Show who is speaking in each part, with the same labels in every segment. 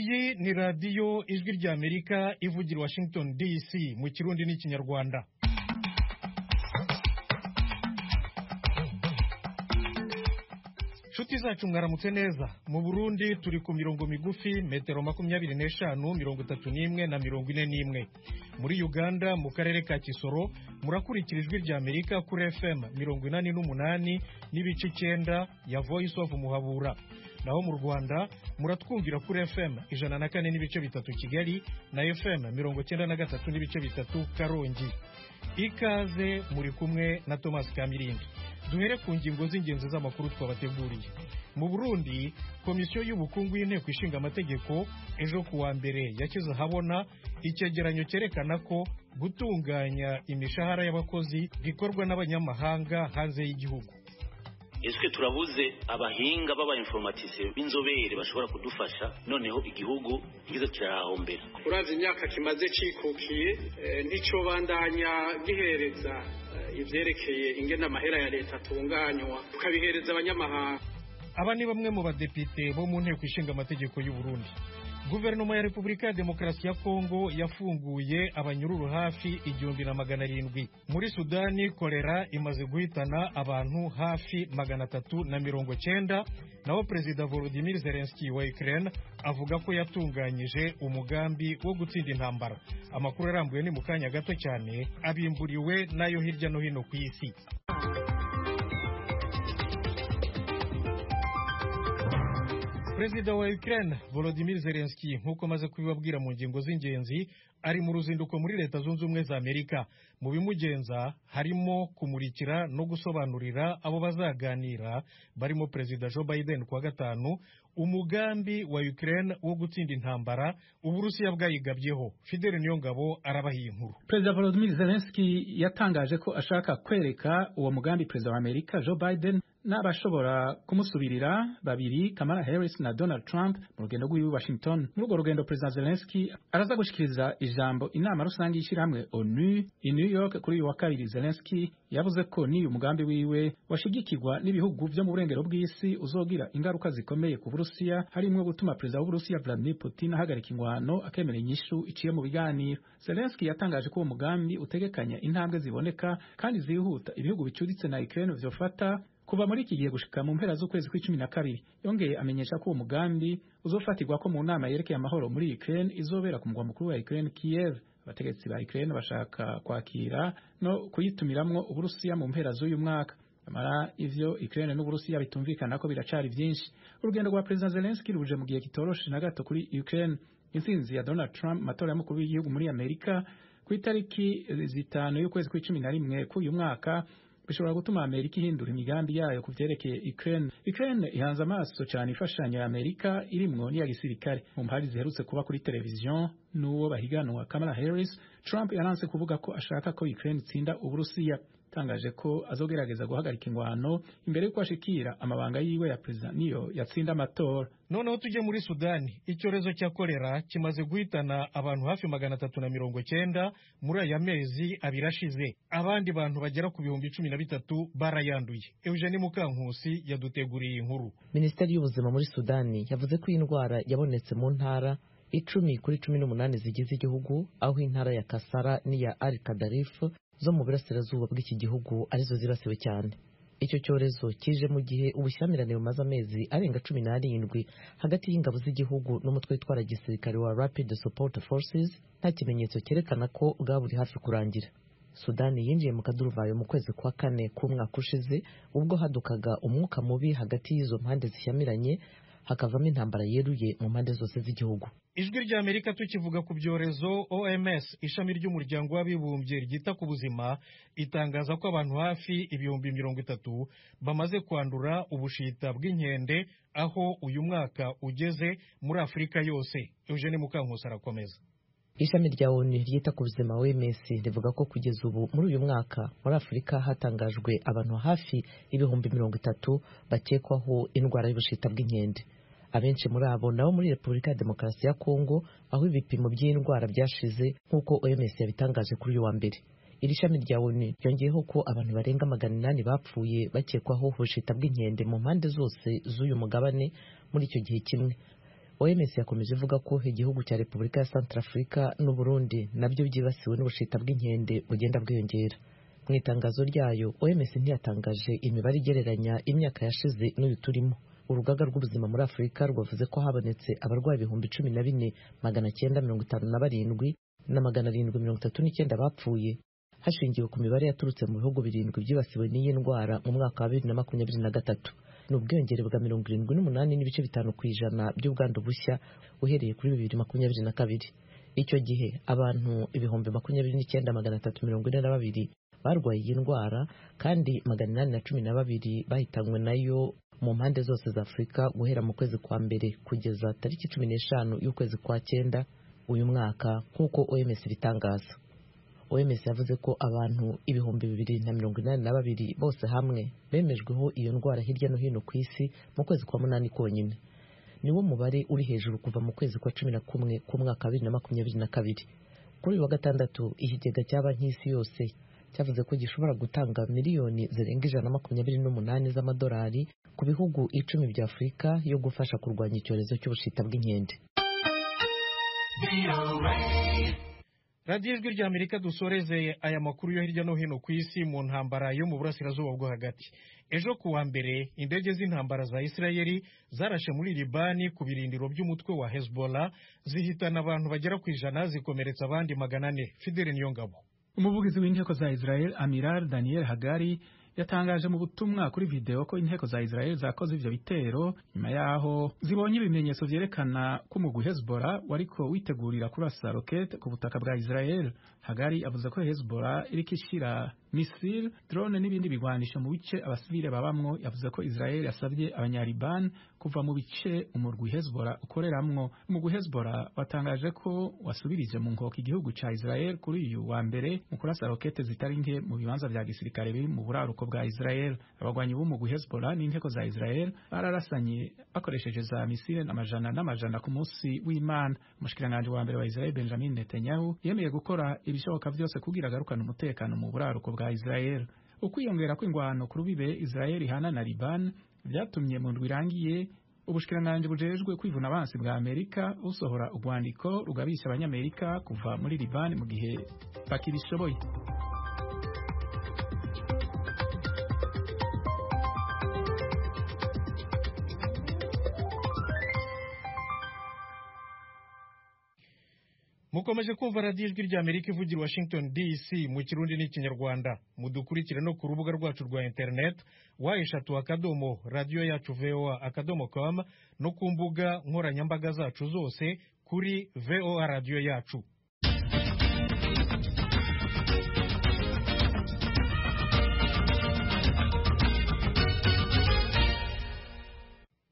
Speaker 1: Iyi ni radiyo Ijwi ry'Amerika ivugira Washington DC mu Kirundi n'Ikinyarwanda. Nshuti zacu mwaramutse neza. Mu Burundi turi ku mirongo migufi metero 25, 31 na 41. Muri Uganda mu karere ka Kisoro murakurikira Ijwi ry'Amerika kuri FM 88 n'ibice 9 ya Voice of Muhabura. Naho mu Rwanda muratwumvira kuri FM 104.3 Kigali na FM 93.3 Karongi. Ikaze muri kumwe na Thomas Kamirindi. Duhere ku ngingo z'ingenzi z'amakuru twabateguriye. Mu Burundi, Komisiyo y'ubukungu y'Inteko Ishinga Amategeko ejo kuwa mbere yashyize ahabona icyegeranyo cyerekana ko gutunganya imishahara y'abakozi bikorwa n'abanyamahanga hanze y'igihugu.
Speaker 2: Ese turabuze abahinga b'abainformatise b'inzobere bashobora kudufasha, noneho igihugu ngize kirahombera.
Speaker 3: Uravye imyaka kimaze cikukiye, nticobandanya gihereza ivyerekeye ingene amahera ya leta atunganywa, tukabihereza abanyamahanga.
Speaker 1: Aba ni bamwe mu badepite bo mu Nteko Ishinga Amategeko y'u Burundi. Guverinoma ya Repubulika ya Demokarasi ya Kongo yafunguye abanyururu hafi 1700. Muri Sudani kolera imaze guhitana abantu hafi 390, naho Perezida Volodymyr Zelensky wa Ukraine avuga ko yatunganyije umugambi wo gutsinda intambara. Amakuru arambuye ni mu kanya gato cyane, abimburiwe nayo hirya no hino ku isi. Perezida wa Ukraine Volodymyr Zelensky, nkuko maze kubibabwira mu ngingo z'ingenzi, ari mu ruzinduko muri Leta Zunze Ubumwe za Amerika. Mu bimugenza harimo kumurikira no gusobanurira abo bazaganira barimo Perezida Joe Biden kuwa gatanu umugambi wa Ukraine wo gutsinda intambara Uburusiya bwayigabyeho. Fidel Niyongabo arabahiye inkuru.
Speaker 4: Perezida Volodymyr Zelensky yatangaje ko ashaka kwereka uwo mugambi Perezida wa Amerika Joe Biden n'abashobora kumusubirira babiri, Kamala Harris na Donald Trump, mu rugendo rw'iwe Washington. Muri urwo rugendo Perezida Zelensky araza gushikiriza ijambo inama rusange y'ishyirahamwe ONU i New York kuri uyu wa kabiri. Zelensky yavuze ko n'iyo umugambi wiwe washigikirwa n'ibihugu vyo mu burengero bw'isi uzogira ingaruka zikomeye ku Burusiya, harimwo gutuma Perezida w'Uburusiya Vladimir Putin ahagarika ingwano akemera inyishu iciye mu biganiro. Zelensky yatangaje ko uwo mugambi utegekanya intambwe ziboneka kandi zihuta ibihugu bicuritse na Ukraine vyofata kuva muri iki gihe gushika mu mpera z'ukwezi kw'icumi na kabiri. Yongeye amenyesha ko uwo mugambi uzofatirwa ko mu nama yerekeye amahoro muri Ukraine izobera ku mugwa mukuru wa Ukraine, Kiev. Abategetsi ba Ukraine bashaka kwakira no kuyitumiramwo Uburusiya mu mpera z'uyu mwaka. Amara ivyo Ukraine n'Uburusiya bitumvikana ko biracari vyinshi. Urugendo rwa President Zelensky ruje mu gihe kitoroshe na gato kuri Ukraine. Intsinzi ya Donald Trump matora y'umukuru w'igihugu muri Amerika ku itariki 5 y'ukwezi kw'icumi na rimwe k'uyu mwaka bishobora gutuma Amerika ihindura imigambi yayo ku vyerekeye Ukraine. Ukraine ihanze amaso cyane imfashanyo ya Amerika irimwo n'iya gisirikare. Mu mpari ziherutse kuba kuri televiziyo n'uwo bahiganwa Kamala Harris, Trump yaranse kuvuga ko ashaka ko Ukraine itsinda Uburusiya. Tangaje ko azogerageza guhagarika ingwano imbere y'uko ashikira amabanga yiwe ya president niyo yatsinda amatora.
Speaker 1: Noneho tujye muri Sudani. Icyorezo cya kolera kimaze guhitana abantu hafi 390 muri aya mezi abiri ashize. Abandi bantu bagera ku 13,000 barayanduye. Eugenie Mukankusi yaduteguriye inkuru.
Speaker 5: Minisiteri y'ubuzima muri Sudani yavuze ko iyi ndwara yabonetse mu ntara 10 kuri 18 zigize igihugu, aho intara ya Kasara n'iya Al Kadarif zo mu burasirazuba bw'iki gihugu arizo zibasiwe cyane. Icyo cyorezo kije mu gihe ubushyamirane bumaze amezi arenga 17 hagati y'ingabo z'igihugu n'umutwe witwara gisirikare wa Rapid Support Forces nta kimenyetso cyerekana ko bwaba buri hafi kurangira. Sudani yinjiye mu kaduruvayo mu kwezi kwa kane k'umwaka ushize, ubwo hadukaga umwuka mubi hagati y'izo mpande zishyamiranye, hakavamo intambara yeruye mu mpande zose z'igihugu.
Speaker 1: Ijwi rya Amerika. Tukivuga ku byorezo, OMS, ishami ry'umuryango w'abibumbye ryita ku buzima, itangaza ko abantu hafi 30,000 bamaze kwandura ubushita bw'inkende aho uyu mwaka ugeze muri Afurika yose. Eugene Mukankusi arakomeza.
Speaker 5: Ishami rya ONU ryita ku buzima OMS rivuga ko kugeza ubu muri uyu mwaka muri Afurika hatangajwe abantu hafi 30,000 bakekwaho indwara y'ubushita bw'inkende. Abenshi muri abo nabo muri Repubulika ya Demokarasi ya Kongo, aho ibipimo by'indwara byashize nk'uko OMS yabitangaje kuri uyu wa mbere. Iri shami rya ONU ryongeyeho ko abantu barenga 800 bapfuye bakekwaho ubushita bw'inkende mu mpande zose z'uyu mugabane muri icyo gihe kimwe. OMS yakomeje ivuga ko igihugu cya Repubulika ya Centrafrica n'u Burundi nabyo byibasiwe n'ubushita bw'inkende bugenda bwiyongera. Mu itangazo ryayo, OMS ntiyatangaje imibare igereranya imyaka yashize n'uyu turimo. Urugaga rw'ubuzima muri Afurika rwavuze ko habonetse abarwayi 14,957 na 739 bapfuye, hashingiwe ku mibare yaturutse mu bihugu birindwi byibasiwe n'iyi ndwara mu mwaka wa 2023. Ni ubwiyongere bwa 78.5% by'ubwandu bushya uhereye kuri 2022. Icyo gihe abantu 29,342 barwaye iyi ndwara, kandi 812 bahitanywe nayo mu mpande zose za Afurika guhera mu kwezi kwa mbere kugeza tariki 15 y'ukwezi kwa cyenda uyu mwaka, nk'uko OMS ibitangaza. OMS yavuze ko abantu 2,082 bose hamwe bemejweho iyo ndwara hirya no hino ku isi mu kwezi kwa munani konyine. Niwo mubare uri hejuru kuva mu kwezi kwa 11 k'umwaka wa 2022. Kuri uyu wa gatandatu, ikigega cya Banki y'Isi Yose cyavuze ko gishobora gutanga miliyoni zirenga 128 z'amadolari ku bihugu 10 bya Afurika yo gufasha kurwanya icyorezo cy'ubushita bw'inkende.
Speaker 1: Radiyo Ijwi rya Amerika, dusoreze aya makuru yo hirya no hino ku isi mu ntambara yo mu burasirazuba bwo hagati. Ejo ku wa mbere, indege z'intambara za Isirayeli zarashe muri Libani ku birindiro by'umutwe wa Hezbollah, zihitana abantu bagera ku 100, zikomeretsa abandi 400. Fidele Niyongabo.
Speaker 4: Umuvugizi w'inteko za Israel, Amiral Daniel Hagari, yatangaje mu butumwa kuri video ko inteko za Israel zakoze ivyo bitero nyuma yaho zibonye ibimenyetso vyerekana ko umugwi Hezbollah wariko witegurira kurasa rokete ku butaka bwa Israel. Hagari avuze ko Hezbollah iriko ishira misile, drone n'ibindi bigwanisho mu bice abasivile babamwo. Yavuze ko Israel yasabye abanyaliban kuva mu bice umurwi Hezbollah ukoreramwo. Umugwi Hezbollah watangaje ko wasubirije mu nkoko igihugu ca Israel kuri uyu wa mbere mu kurasa rokete zitari nke mu bibanza vya gisirikare biri mu buraruko bwa Israel. Abagwanyi b'umugwi Hezbollah n'inteko za Israel bararasanye bakoresheje za misile amajana n'amajana ku munsi w'Imana. Umushikiranganji wa mbere wa Israel, Benjamin Netanyahu, yemeye gukora ibishoboka vyose kugira agarukane umutekano mu buraruko bwa Israel. Ukwiyongera kw'ingwano ku rubibe Israel ihana na Liban vyatumye mu ndwi irangiye ubushikiranganji bujejwe kwivuna abansi bwa Amerika busohora urwandiko rugabisha abanyamerika kuva muri Liban mu gihe bakibishoboye.
Speaker 1: Mukomeje kumva Radiyo Ijwi rya Amerika ivugira Washington DC mu Kirundi n'Ikinyarwanda. Mudukurikire no ku rubuga rwacu rwa internet www.radioyacuvoa.com no ku mbuga nkoranyambaga zacu zose kuri VOA Radiyo Yacu.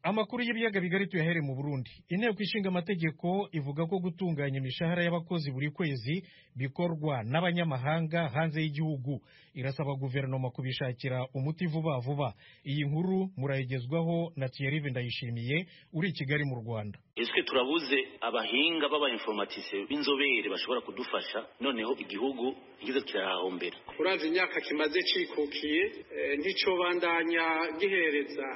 Speaker 1: Amakuru y'ibiyaga bigari tuyahere mu Burundi. Inteko ishinga amategeko ivuga ko gutunganya imishahara y'abakozi buri kwezi bikorwa n'abanyamahanga hanze y'igihugu. Irasaba guverinoma kubishakira umuti vuba vuba. Iyi nkuru murayigezwaho na Thierry Ndayishimiye uri i Kigali mu Rwanda.
Speaker 2: Ese turabuze abahinga b'abainformatise b'inzobere bashobora kudufasha, noneho igihugu ngize kirahahombera.
Speaker 3: Urazi imyaka kimaze cikukiye, nticobandanya gihereza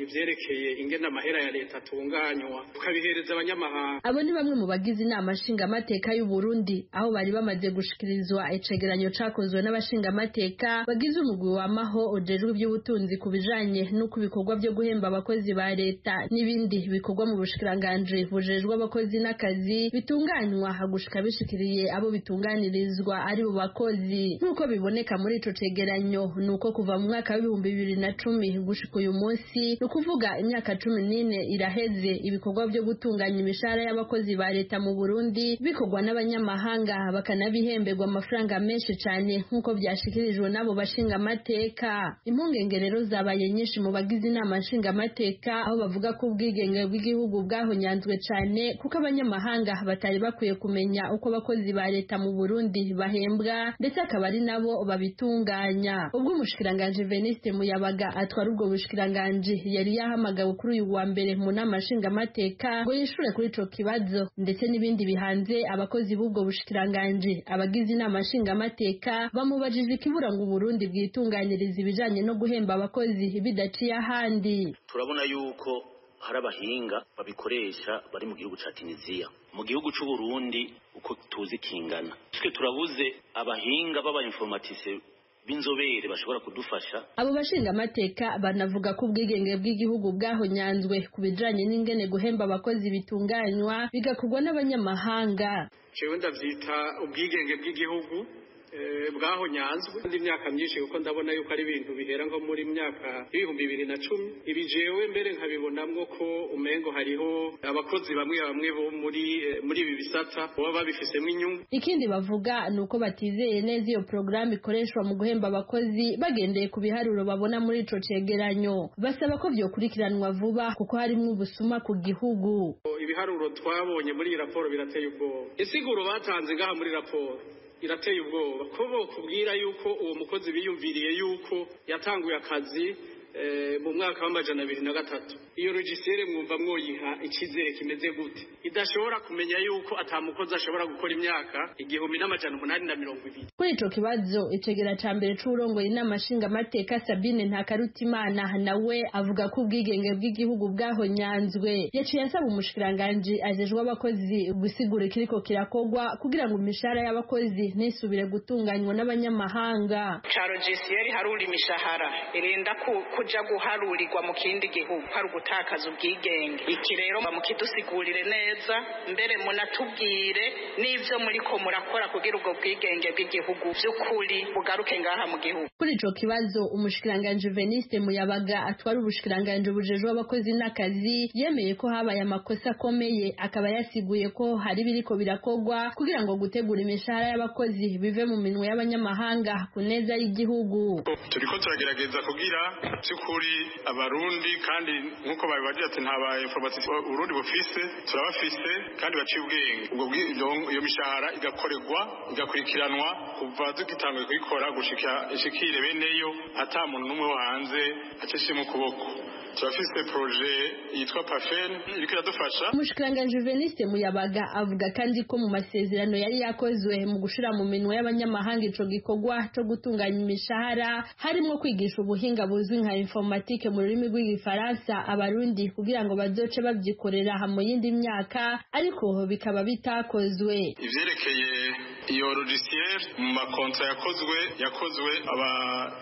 Speaker 3: ivyerekeye ingene amahera ya leta atunganywa, tukabihereza abanyamahanga.
Speaker 6: Abo ni bamwe mu bagize inama nshingamateka y'u Burundi, aho bari bamaze gushikirizwa icegeranyo cakozwe n'abashingamateka bagize umugwi wa maho ujejwe iby'ubutunzi ku bijanye n'uko ibikorwa byo guhemba abakozi ba leta n'ibindi bikorwa mu bushikiranganji bujejwe abakozi n'akazi bitunganywa gushika bishikiriye abo bitunganirizwa ari bo bakozi. Nk'uko biboneka muri ico cegeranyo, nuko kuva mu mwaka wa 2010 gushika uyu munsi, ni ukuvuga imyaka 14 iraheze, ibikorwa byo gutunganya imishahara y'abakozi ba leta mu Burundi bikorwa n'abanyamahanga, bakanabihemberwa amafaranga menshi cyane, nk'uko byashikirijwe n'abo bashingamateka. Impungenge rero zabaye nyinshi mu bagize inama nshingamateka, aho bavuga ko ubwigenge bw'igihugu bwahonyanzwe cyane, kuko abanyamahanga batari bakwiye kumenya uko abakozi ba leta mu Burundi bahembwa, ndetse akaba ari nabo babitunganya. Ubwo umushikiranganji Veniste Muyabaga atwara ubwo bushikiranganji yari yahamagawe kuri uyu wa mbere mu nama nshingamateka ngo yishure kuri ico kibazo ndetse n'ibindi bihanze abakozi b'ubwo bushikiranganji, abagize inama nshingamateka bamubajije ikibura ngo Burundi bwitunganiriza ibijanye no guhemba abakozi bidaciye ahandi.
Speaker 2: Turabona yuko hari abahinga babikoresha bari mu gihugu ca Tunisia, mu gihugu c'u Burundi uko tuzi kingana. Twe turabuze abahinga b'aba informaticiens b'inzobere bashobora kudufasha.
Speaker 6: Abo bashingamateka banavuga ko ubwigenge bw'igihugu bwahonyanzwe ku bijanye n'ingene guhemba abakozi bitunganywa bigakorwa n'abanyamahanga.
Speaker 3: Jewe ndavyita ubwigenge bw'igihugu bwahonyanzwe indi myaka myinshi, kuko ndabona yuko ari ibintu bihera nko muri myaka 2010. Ibi jewe mbere nkabibonamwo ko umengo hariho abakozi bamwe bamwe bo muri ibi bisata baba babifisemo inyungu.
Speaker 6: Ikindi bavuga ni uko batizeye neza iyo porogaramu ikoreshwa mu guhemba abakozi bagendeye ku biharuro babona muri ico cegeranyo. Basaba ko vyokurikiranwa vuba kuko harimwo ubusuma ku gihugu.
Speaker 3: Ibiharuro twabonye muri iyi raporo birateye ubwoba. Insiguro batanze ngaha muri raporo irateye ubwoba, ko bokubwira yuko uwo mukozi biyumviriye yuko yatanguye akazi mu mwaka wa 203. Iyo logiciel mwumva mwoyiha icizere kimeze gute idashobora kumenya yuko atamukozi ashobora gukora imyaka 1820?
Speaker 6: Kuri ico kibazo, icegera ca mbere c'uwurongoye inama nshingamateka Sabine Ntakarutimana nawe avuga ko ubwigenge bw'igihugu bwahonyanzwe. Yaciye asaba umushikiranganji ajejwe abakozi gusigura ikiriko kirakorwa kugira ngo imishahara y'abakozi ntisubire gutunganywa n'abanyamahanga.
Speaker 7: Ca logiciel harura imishahara irinda kuja guharurirwa mu kindi gihugu, hari ugutakaza ubwigenge. Iki rero mukidusigurire neza, mbere munatubwire n'ivyo muriko murakora kugira ubwo bwigenge bw'igihugu vy'ukuri bugaruke ngaha mu gihugu.
Speaker 6: Kuri ico kibazo, umushikiranganji Veniste Muyabaga atwara ubushikiranganji bujejwe abakozi n'akazi yemeye ko habaye amakosa akomeye, akaba yasiguye ko hari biriko birakorwa kugira ngo gutegura imishahara y'abakozi bive mu minwe y'abanyamahanga ku neza y'igihugu.
Speaker 8: Turiko turagerageza kugira by'ukuri abarundi, kandi nk'uko babibagira ati nta ba informaticiens Uburundi bufise, turabafise kandi baciye ubwenge. Ubwo iyo mishahara igakorerwa, igakurikiranwa kuva tugitanguye kuyikora gushika ishikire beneyo, ata muntu n'umwe wo hanze acishije ukuboko. Turafise projet yitwa PAFEN iriko iradufasha.
Speaker 6: Umushikiranganji Veniste Muyabaga avuga kandi ko mu masezerano yari yakozwe mu gushira mu minwe y'abanyamahanga ico gikorwa co gutunganya imishahara harimwo kwigisha ubuhinga buzwi nka informatique mu rurimi rw'igifaransa abarundi kugira ngo bazoce babyikorera mu yindi myaka, ariko bikaba bitakozwe.
Speaker 8: Ivyerekeye iyo logiciel, mu makontra yakozwe aba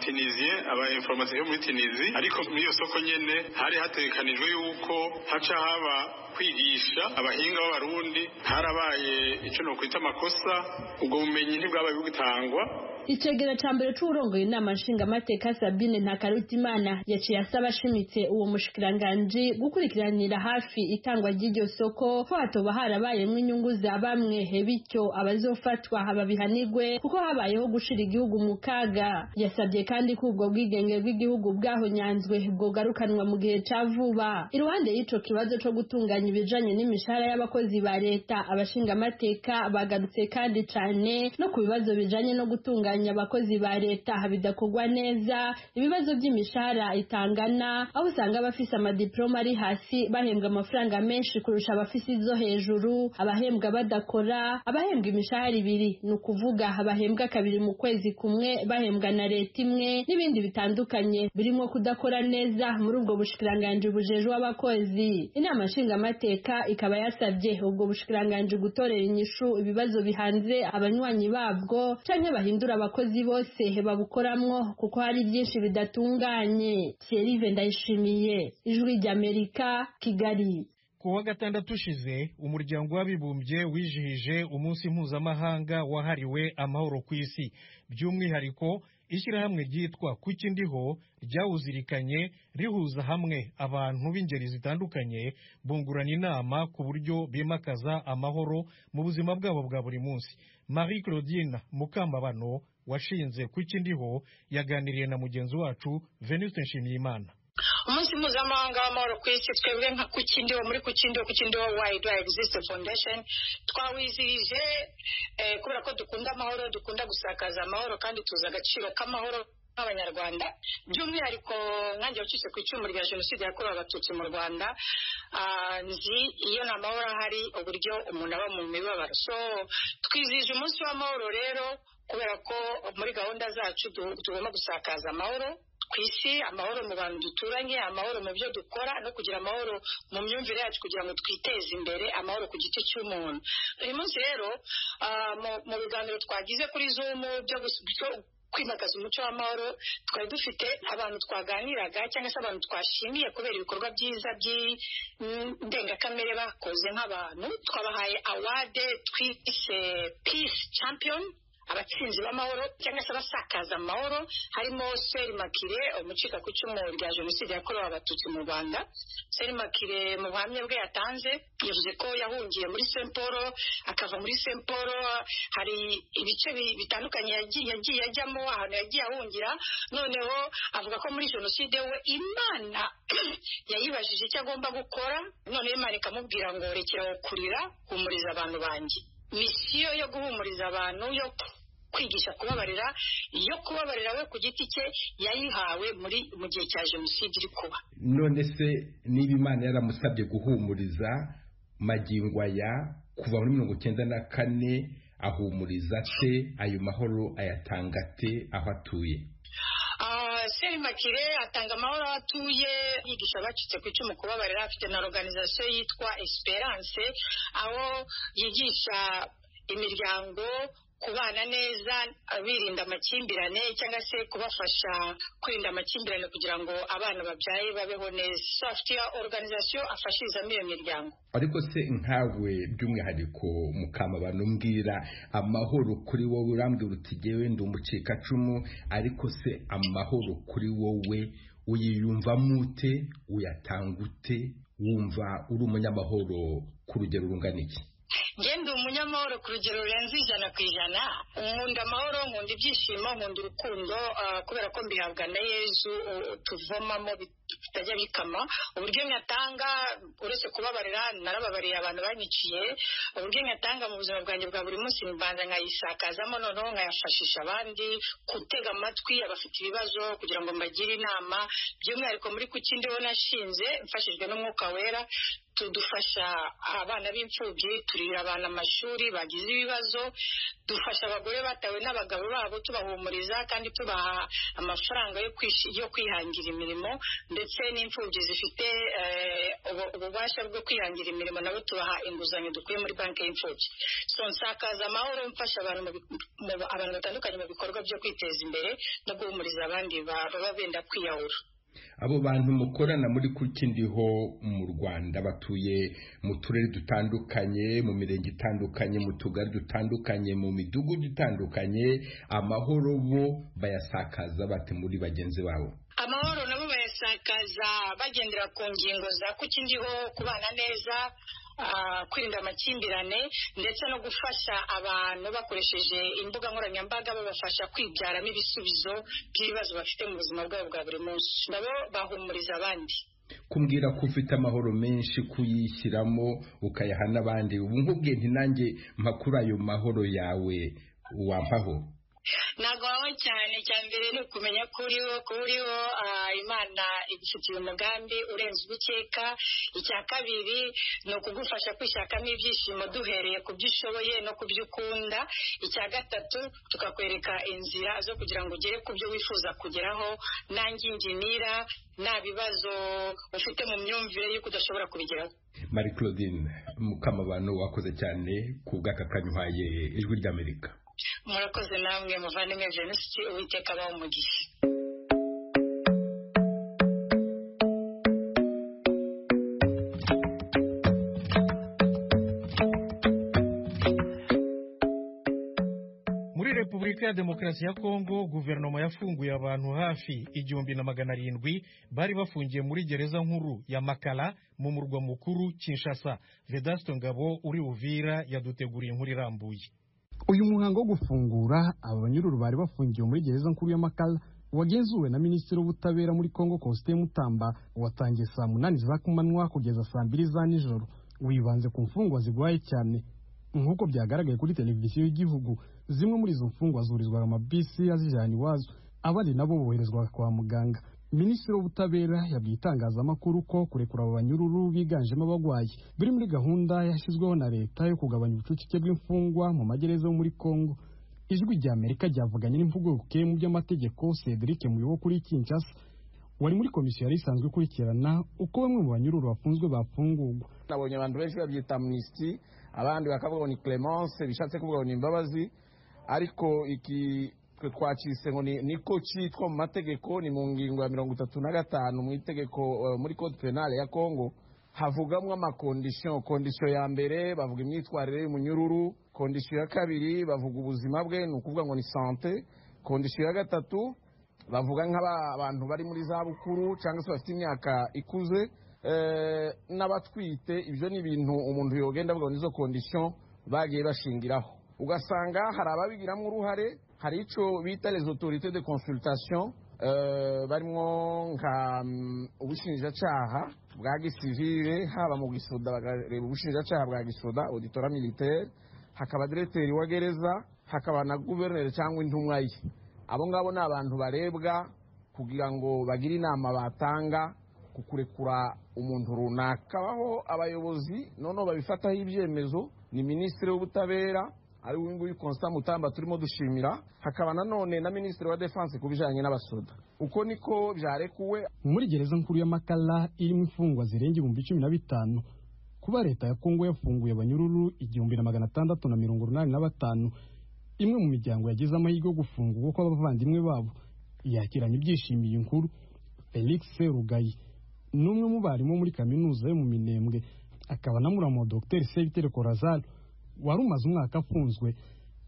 Speaker 8: Tunisiens, aba informaticiens muri Tunisie, ariko muri iyo soko nyene hari hategekanijwe yuko haca haba kwigisha abahinga b'abarundi. Harabaye ico nokwita amakosa, ubwo bumenyi ntibwabaye bugitangwa.
Speaker 6: Icegera ca mbere c'uwurongoye inama nshingamateka Sabine Ntakarutimana yaciye asaba ashimitse uwo mushikiranganji gukurikiranira hafi itangwa ry'iryo soko ko hatoba harabayemwo inyungu za bamwe, bityo abazofatwa babihanigwe kuko habayeho gushira igihugu mu kaga. Yasabye kandi ko ubwo bwigenge bw'igihugu bwahonyanzwe bwogarukanwa mu gihe ca vuba. Iruhande y'ico kibazo co gutunganya ibijanye n'imishahara y'abakozi ba leta, abashingamateka bagarutse kandi cane no ku bibazo bijanye no gutunganya abakozi ba leta bidakorwa neza, ibibazo by'imishahara itangana, aho usanga abafise amadiploma ari hasi bahembwa amafaranga menshi kurusha abafise izo hejuru, abahembwa badakora, abahembwa imishahara ibiri, ni ukuvuga bahembwa kabiri mu kwezi kumwe bahembwa na leta imwe, n'ibindi bitandukanye birimo kudakora neza muri ubwo bushikiranganji bujejwe abakozi. Inama nshingamateka ikaba yasabye ubwo bushikiranganji gutorera inyishu ibibazo bihanze abanywanyi babwo canke bahindura abakozi bose babukoramwo kuko hari byinshi bidatunganye. Thierry Ndayishimiye, Ijwi ry'Amerika, Kigali.
Speaker 1: Ku wa gatandatu ushize, Umuryango w'Abibumbye wijihije umunsi mpuzamahanga wahariwe amahoro ku isi. By'umwihariko, ishyirahamwe ryitwa Kuki Ndiho ryawuzirikanye rihuza hamwe abantu b'ingeri zitandukanye, bungurana inama ku buryo bimakaza amahoro mu buzima bwabo bwa buri munsi. Marie Claudine Mukamabano washinze Kuki Ndiho yaganiriye na mugenzi wacu Venuste Nshimiyimana.
Speaker 9: Umunsi mpuzamahanga w'amahoro ku isi, twebwe nka Kuki Ndiho, muri Kuki Ndiho, Kuki Ndiho Why Do I Exist Foundation, twawizihije kubera ko dukunda amahoro, dukunda gusakaza amahoro kandi tuzi agaciro k'amahoro nk'Abanyarwanda, by'umwihariko nkanjye wacitse ku icumu rya Jenoside yakorewe Abatutsi mu Rwanda. Nzi iyo nta mahoro ahari uburyo umuntu aba mu mibabaro. So twizihije umunsi w'amahoro rero kubera ko muri gahunda zacu tugomba gusakaza amahoro. ku isi, amahoro mu bantu duturanye, amahoro mu byo dukora, no kugira amahoro mu myumvire yacu kugira ngo twiteze imbere, amahoro ku giti cy'umuntu. Uyu munsi rero mu biganiro twagize kuri Zoom byo kwimakaza umuco w'amahoro, twari dufite abantu twaganiraga cyangwa se abantu twashimiye kubera ibikorwa byiza by'indengakamere bakoze nk'abantu. Twabahaye award twise Peace Champion, abatsinzi b'amahoro cyangwa se abasakaza amahoro. Harimo Seri Makire, umucika ku icumu rya jenoside yakorewe Abatutsi mu Rwanda. Seri Makire mu buhamya bwe yatanze yavuze ko yahungiye muri Saint Paul, akava muri Saint Paul hari ibice bitandukanye yagiye ajyamo, ahantu yagiye ahungira. Noneho avuga ko muri jenoside we Imana yayibajije icyo agomba gukora, noneho Imana ikamubwira ngo rekeraho kurira, humuriza abantu banjye. Misiyo yo guhumuriza abantu, yo kwigisha kubabarira, yo kubabarira we ku giti cye yayihawe muri mu gihe cya jenoside iri kuba.
Speaker 10: None se niba Imana yaramusabye guhumuriza, magingo aya kuva muri 94 ahumuriza te? Ayo mahoro ayatanga te aho atuye?
Speaker 9: Seri Makire atanga amahoro aho atuye, yigisha abacitse ku icumu kubabarira. Afite na organization yitwa Esperance, aho yigisha imiryango kubana neza birinda amakimbirane, cyangwa se kubafasha kwirinda amakimbirane kugira ngo abana babyaye babeho neza. So afite organization afashirizamo iyo miryango.
Speaker 10: Ariko se nkawe by'umwihariko Mukamabano, mbwira amahoro kuri wowe. Urambwira uti jyewe ndi umucikacumu, ariko se amahoro kuri wowe uyiyumvamo ute? Uyatanga ute? Wumva uri umunyamahoro ku rugero rungana iki?
Speaker 9: Ngende umunyamahoro ku rugero rurenze 100%. Nkunda amahoro, nkunda ibyishimo, nkunda urukundo, kubera ko mbihabwa na Yezu tuvomamo bitajya bikama. Uburyo nyatanga uretse kubabarira, narababariye abantu banyiciye, uburyo nyatanga mu buzima bwanjye bwa buri munsi mbanza nkayisakazamo, noneho nkayafashisha abandi, gutega amatwi abafite ibibazo kugira ngo mbagire inama. By'umwihariko muri Kuki Ndiho nashinze mfashijwe n'Umwuka Wera, tudufasha abana b'imfubyi, turira abana amashuri bagize ibibazo, dufasha abagore batawe n'abagabo babo, tubahumuriza kandi tubaha amafaranga yo kwihangira imirimo, ndetse n'imfubyi zifite ububasha bwo kwihangira imirimo nabo tubaha inguzanyo dukuye muri banki y'imfubyi. So nsakaza amahoro, mfasha abantu batandukanye mu bikorwa byo kwiteza imbere no guhumuriza abandi baba benda kwiyahura.
Speaker 10: Abo bantu mukorana muri Kuki Ndiho mu Rwanda batuye mu turere dutandukanye, mu mirenge itandukanye, mu tugari dutandukanye, mu midugudu itandukanye, amahoro bo bayasakaza bate muri bagenzi babo?
Speaker 9: Amahoro nabo bayasakaza bagendera ku ngingo za Kuki Ndiho, kubana neza, kwirinda amakimbirane, ndetse no gufasha abantu bakoresheje imbuga nkoranyambaga, babafasha kwibyaramo ibisubizo by'ibibazo bafite mu buzima bwabo bwa buri munsi. Nabo bahumuriza abandi.
Speaker 10: Kumbwira ko ufite amahoro menshi, kuyishyiramo ukayaha n'abandi, ubu nkubwiye nti nanjye mpa kuri ayo mahoro yawe, wampaho?
Speaker 9: Ntabwo wawe cyane. Cya mbere ni ukumenya ko uriho, ko uriho Imana igufitiye umugambi urenze ubukeka. Icya kabiri ni ukugufasha kwishakamo ibyishimo duhereye ku byo ushoboye no ku byo ukunda. Icya gatatu tukakwereka inzira zo kugira ngo ugere ku byo wifuza kugeraho, nta ngingimira, nta bibazo ufite mu myumvire y'uko udashobora kubigeraho.
Speaker 10: Marie Claudine Mukamabano, wakoze cyane ku bw'aka kanya uhaye Ijwi ry'Amerika.
Speaker 9: Murakoze namwe muvandimwe Venuste, Uwiteka abahe umugisha.
Speaker 1: Muri Repubulika ya Demokarasi ya Kongo, guverinoma yafunguye abantu hafi 1700 bari bafungiye muri gereza nkuru ya Makala mu murwa mukuru Kinshasa. Vedasto Ngabo uri Uvira yaduteguriye inkuru irambuye.
Speaker 11: Uyu muhango wo gufungura aba banyururu bari bafungiwe muri gereza nkuru ya Makala wagenzuwe na Minisitiri w'Ubutabera muri Kongo Faustin Mutamba, watangiye saa 8 za kumanywa kugeza saa 2 za nijoro. Wibanze ku mfungwa zigwaye cyane nk'uko byagaragaye kuri televiziyo y'igihugu. Zimwe muri izo mfungwa zurizwaga amabisi azijyana iwazo, abandi nabo boherezwa kwa muganga. Minisitiri w'Ubutabera yabwiye itangazamakuru ko kurekura abo banyururu biganjemo abagwayi biri muri gahunda yashyizweho na leta yo kugabanya ubucucike bw'imfungwa mu magereza yo muri Kongo. Ijwi rya Amerika ryavuganye n'impuguke mu by'amategeko Cedric Muyoboke uri Kinshasa, wari muri komisiyo yari isanzwe ikurikirana uko bamwe mu banyururu bafunzwe bafungurwa.
Speaker 12: Nabonye abantu benshi babyita amnistie, abandi bakavuga ngo ni clemence, bishatse kuvuga ngo ni imbabazi, ariko iki twacise ngo niko cyitwa mu mategeko. Ni mu ngingo ya 35 mu itegeko muri code penal ya Congo, havugamo ama condition. Condition ya mbere bavuga imyitwarire y'umunyururu, condition ya kabiri bavuga ubuzima bwe, ni ukuvuga ngo ni santé, condition ya gatatu bavuga nk'abantu bari muri za bukuru cyangwa se bafite imyaka ikuze, n'abatwite. Ibyo ni ibintu umuntu yogenda avuga ngo nizo condition bagiye bashingiraho. Ugasanga hari ababigiramo uruhare, hari icyo bita les autorités de consultation, barimo nka ubushinjacyaha bwa gisivile, haba mu gisoda bakareba ubushinjacyaha bwa gisoda, auditorat militaire, hakaba diregiteri wa gereza, hakaba na guverineri cyangwa intumwa ye. Abo ngabo ni abantu barebwa kugira ngo bagire inama batanga ku kurekura umuntu runaka. Habaho abayobozi noneho babifataho ibyemezo, ni minisitiri w'ubutabera ari uyu nguyu Constant Mutamba turimo dushimira, hakaba nanone na minisitiri wa defense ku bijyanye n'abasoda. Uko niko byarekuwe.
Speaker 11: Muri gereza nkuru ya Makala irimo imfungwa zirenga 15,000, kuba leta ya Kongo yafunguye abanyururu 1685, imwe mu miryango yagize amahirwe yo gufungurwa kw'abavandimwe babo yakiranye ibyishimo iyi nkuru. Felix Serugayi ni umwe mu barimu muri kaminuza yo mu Minembwe, akaba na muramu wa Dr Sebitereko Lazaro wari umaze umwaka afunzwe,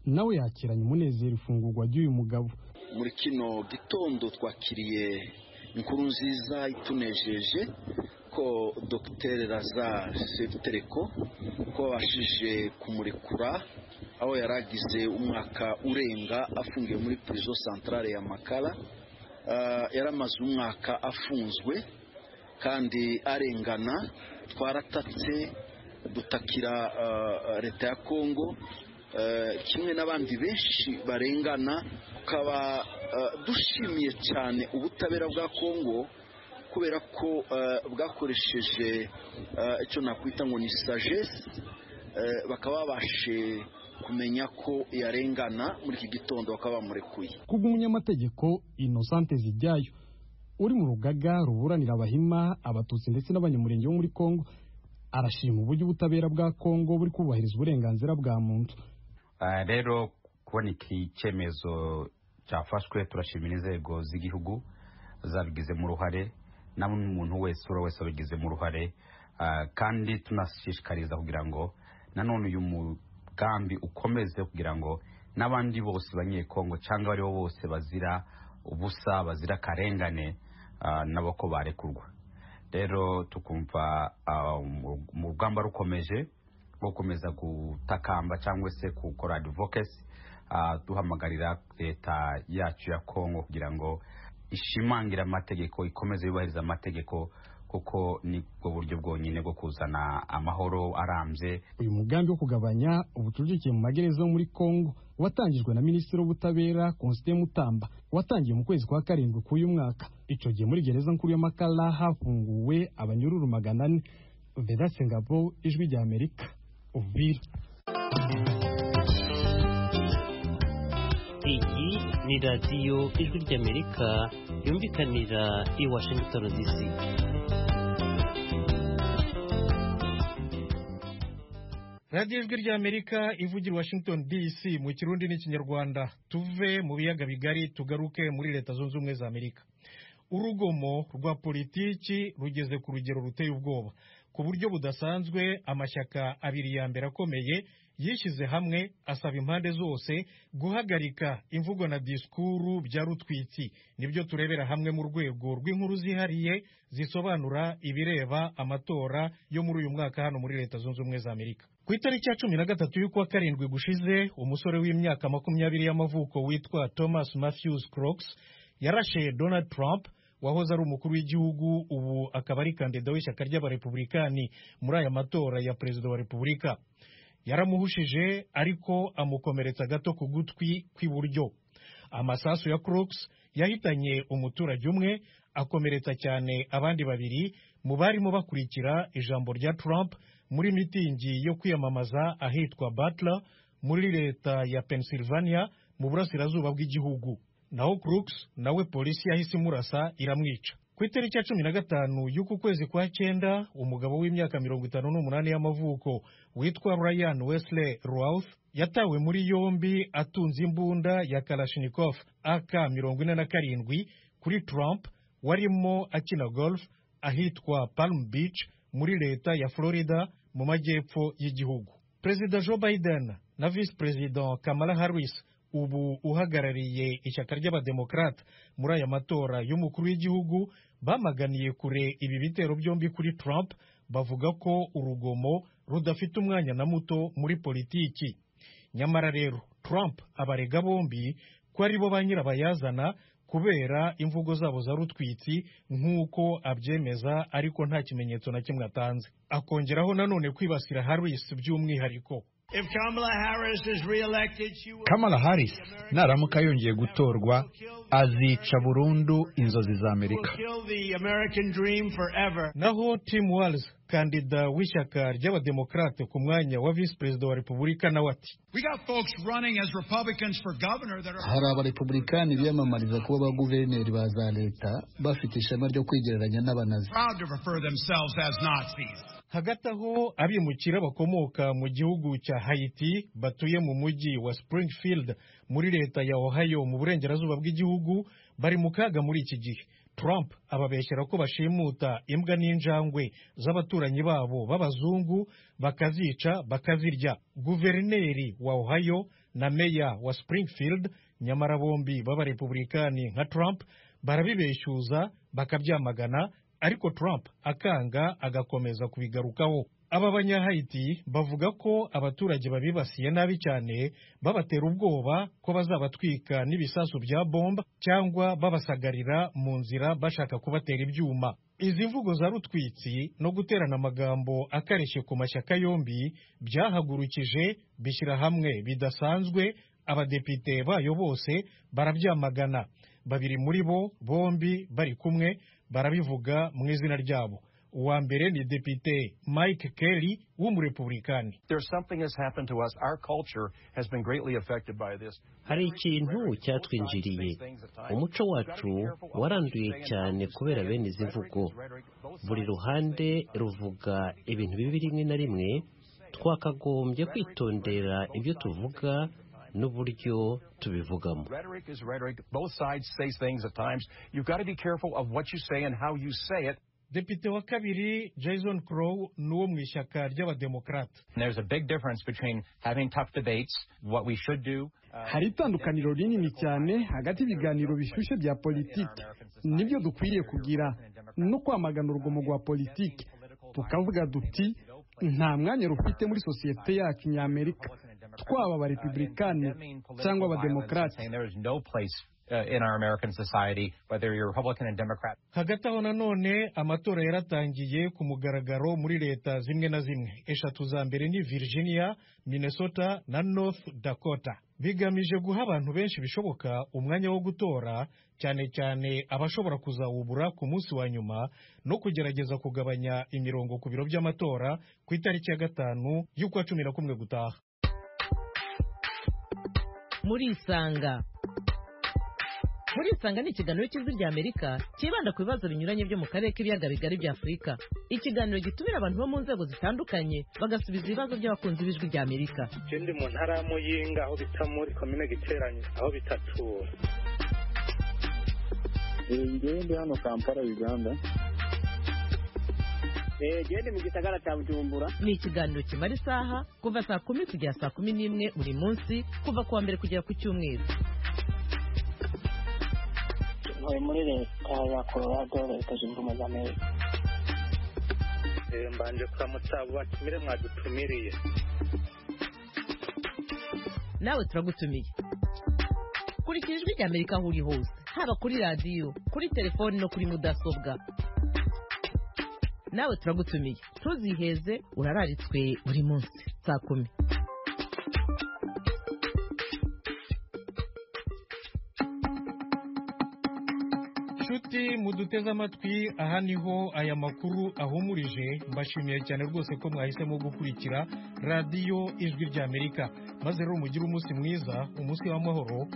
Speaker 11: nawe yakiranye umunezero ifungurwa ry'uyu mugabo.
Speaker 13: Muri kino gitondo twakiriye inkuru nziza itunejeje ko Dr Lazare Sebitereko ko babashije kumurekura, aho yaragize umwaka urenga afungiwe muri prison centrale ya Makala. Yaramaze umwaka afunzwe kandi arengana. Twaratatse dutakira leta ya Kongo, kimwe n'abandi benshi barengana. Tukaba dushimiye cyane ubutabera bwa Kongo kubera ko bwakoresheje icyo nakwita ngo ni sagesse, bakaba babashe kumenya ko yarengana. Muri iki gitondo bakaba bamurekuye.
Speaker 11: Kubw'umunyamategeko Innocente Zijyayo uri mu rugaga ruburanira Abahima, Abatutsi ndetse n'Abanyamurenge bo muri Kongo, arashima uburyo ubutabera bwa Kongo buri kubahiriza uburenganzira bwa muntu.
Speaker 14: Rero kubona iki cyemezo cyafashwe, turashimira inzego z'igihugu zabigizemo uruhare, n'umuntu wese uri wese wabigizemo uruhare, kandi tunashishikariza kugira ngo nanone uyu mugambi ukomeze, kugira ngo n'abandi bose banyekongo cyangwa aribo bose bazira ubusa, bazira akarengane, nabo ko barekurwa. Rero tukumva mu rugamba rukomeje rwo gukomeza gutakamba cyangwa se gukora advocacy, duhamagarira leta yacu ya Kongo kugira ngo ishimangire amategeko, ikomeze yubahiriza amategeko, kuko nibwo buryo bwonyine bwo kuzana amahoro arambye.
Speaker 11: Uyu mugambi wo kugabanya ubucucike mu magereza yo muri Kongo watangijwe na minisitiri w'ubutabera Constant Mutamba, watangiye mu kwezi kwa 7 k'uyu mwaka. Icyo gihe muri gereza nkuru ya Makala hafunguwe abanyururu 400. Vedaste Ngabo, Ijwi rya Amerika, Uvira.
Speaker 15: Iyi ni radiyo Ijwi ry'Amerika yumvikanira i Washington DC.
Speaker 1: Radiyo Ijwi ry'Amerika ivugira Washington DC mu Kirundi n'Ikinyarwanda. Tuve mu biyaga bigari tugaruke muri Leta Zunze Ubumwe za Amerika. Urugomo rwa politiki rugeze ku rugero ruteye ubwoba ku buryo budasanzwe. Amashyaka abiri ya mbere akomeye yishyize hamwe asaba impande zose guhagarika imvugo na disikuru bya rutwitsi. Nibyo turebera hamwe mu rwego rw'inkuru zihariye zisobanura ibireba amatora yo muri uyu mwaka hano muri Leta Zunze Ubumwe za Amerika. Ku itariki ya 13 y'ukwa 7 gushize, umusore w'imyaka 20 y'amavuko witwa Thomas Matthews Crooks yarashe Donald Trump wahoze ari umukuru w'igihugu, ubu akaba ari kandida w'ishyaka ry'abarepublikani muri aya matora ya perezida wa repubulika. Yaramuhushije ariko amukomeretsa gato ku gutwi kw'iburyo. Amasasu ya Crooks yahitanye umuturage umwe, akomeretsa cyane abandi babiri mu barimo bakurikira ijambo rya Trump muri mitingi yo kwiyamamaza ahitwa Butler muri leta ya Pennsylvania mu burasirazuba bw'igihugu. Naho Crooks nawe polisi yahise imurasa iramwica. Ku itariki ya 15 y'uku kwezi kwa 9, umugabo w'imyaka 58 y'amavuko witwa Ryan Wesley Routh yatawe muri yombi atunze imbunda ya Kalashnikov AK-47 kuri Trump warimo akina golf ahitwa Palm Beach muri leta ya Florida mu majyepfo y'igihugu. Perezida Joe Biden na Vice President Kamala Harris, ubu uhagarariye ishyaka ry'abademokrate muri aya matora y'umukuru w'igihugu, bamaganiye kure ibi bitero byombi kuri Trump, bavuga ko urugomo rudafite umwanya na muto muri politiki. Nyamara rero Trump abarega bombi ko ari bo ba nyirabayazana kubera imvugo zabo za rutwitsi nk'uko abyemeza, ariko nta kimenyetso na kimwe atanze. Akongeraho nanone kwibasira Harris by'umwihariko.
Speaker 16: Kamala Harris naramuka yongeye gutorwa azica burundu inzozi za Amerika.
Speaker 1: Naho Tim Walz, kandida w'ishyaka ry'abademokrate ku mwanya wa vice perezida wa Repubulika, nawe ati:
Speaker 17: Hari abarepublikani biyamamariza kuba abaguverineri ba za leta bafite ishema ryo kwigereranya n'abanazi.
Speaker 1: Hagati aho abimukira bakomoka mu gihugu cya Haiti batuye mu mujyi wa Springfield muri leta ya Ohio mu burengerazuba bw'igihugu bari mu kaga muri iki gihe. Trump ababeshyera ko bashimuta imbwa n'injangwe z'abaturanyi babo b'abazungu bakazica bakazirya. Guverineri wa Ohio na meya wa Springfield, nyamara bombi b'abarepublikani nka Trump, barabibeshyuza bakabyamagana, ariko Trump akanga agakomeza kubigarukaho. Aba banyahayiti bavuga ko abaturage babibasiye nabi cyane, babatera ubwoba ko bazabatwika n'ibisasu bya bomba cyangwa babasagarira mu nzira bashaka kubatera ibyuma. Izi mvugo za rutwitsi no guterana amagambo akareshye ku mashyaka yombi byahagurukije bishyira hamwe bidasanzwe abadepite bayo bose barabyamagana. Babiri muri bo bombi bari kumwe barabivuga mu izina ryabo. Uwa mbere ni Depite Mike Kelly w'umurepublikani.
Speaker 15: Hari ikintu cyatwinjiriye, umuco wacu waranduye cyane kubera bene izi mvugo. Buri ruhande ruvuga ibintu bibi rimwe na rimwe. Twakagombye kwitondera ibyo tuvuga n'uburyo tubivugamo.
Speaker 1: Depite wa kabiri Jason Crow ni uwo mu ishyaka ry'abademokrate.
Speaker 11: Hari itandukaniro rinini cyane hagati y'ibiganiro bishyushye bya politiki nibyo dukwiriye kugira no kwamagana urugomo rwa politiki, tukavuga duti nta mwanya rufite muri sosiyete yacu ny'Amerika, twaba abarepublikani cyangwa abademokarate.
Speaker 1: Hagati aho nanone amatora yaratangiye ku mugaragaro muri leta zimwe na zimwe. Eshatu za mbere ni Virginia, Minnesota na North Dakota. Bigamije guha abantu benshi bishoboka umwanya wo gutora, cyane cyane abashobora kuzawubura ku munsi wa nyuma, no kugerageza kugabanya imirongo ku biro by'amatora ku itariki ya 5 y'ukwa 11 gutaha.
Speaker 5: Muri Isanga. Muri Isanga ni ikiganiro cy'Ijwi ry'Amerika cyibanda ku bibazo binyuranye byo mu karere k'ibiyaga bigari bya Afurika. Ikiganiro gitumira abantu bo mu nzego zitandukanye bagasubiza ibibazo by'abakunzi b'Ijwi ry'Amerika.
Speaker 18: Ndi mu ntara ya Muyinga aho bita muri komine Giteranye aho bitatura.
Speaker 19: Njyewe ndi hano Kampala, Uganda.
Speaker 20: Ndi mu gisagara cya Bujumbura.
Speaker 5: Ni ikiganiro kimara isaha kuva saa 10 kugera saa 11 buri munsi, kuva ku wa mbere kugera ku cyumweru.
Speaker 20: Ntuye muri leta ya Colorado, Leta Zunze Ubumwe za Amerika.
Speaker 18: Mbanje kuramutsa abo batumire mwadutumiriye.
Speaker 5: Nawe turagutumiye. Kurikira Ijwi ry'Amerika aho uri hose, haba kuri radiyo, kuri telefoni no kuri mudasobwa. Nawe turagutumiye, ntuziheze, urararitswe buri munsi saa 10.
Speaker 1: Inshuti muduteze amatwi, aha niho aya makuru ahumurije. Mbashimiye cyane rwose ko mwahisemo gukurikira Radiyo Ijwi ry'Amerika. Maze rero mugire umunsi mwiza, umunsi w'amahoro.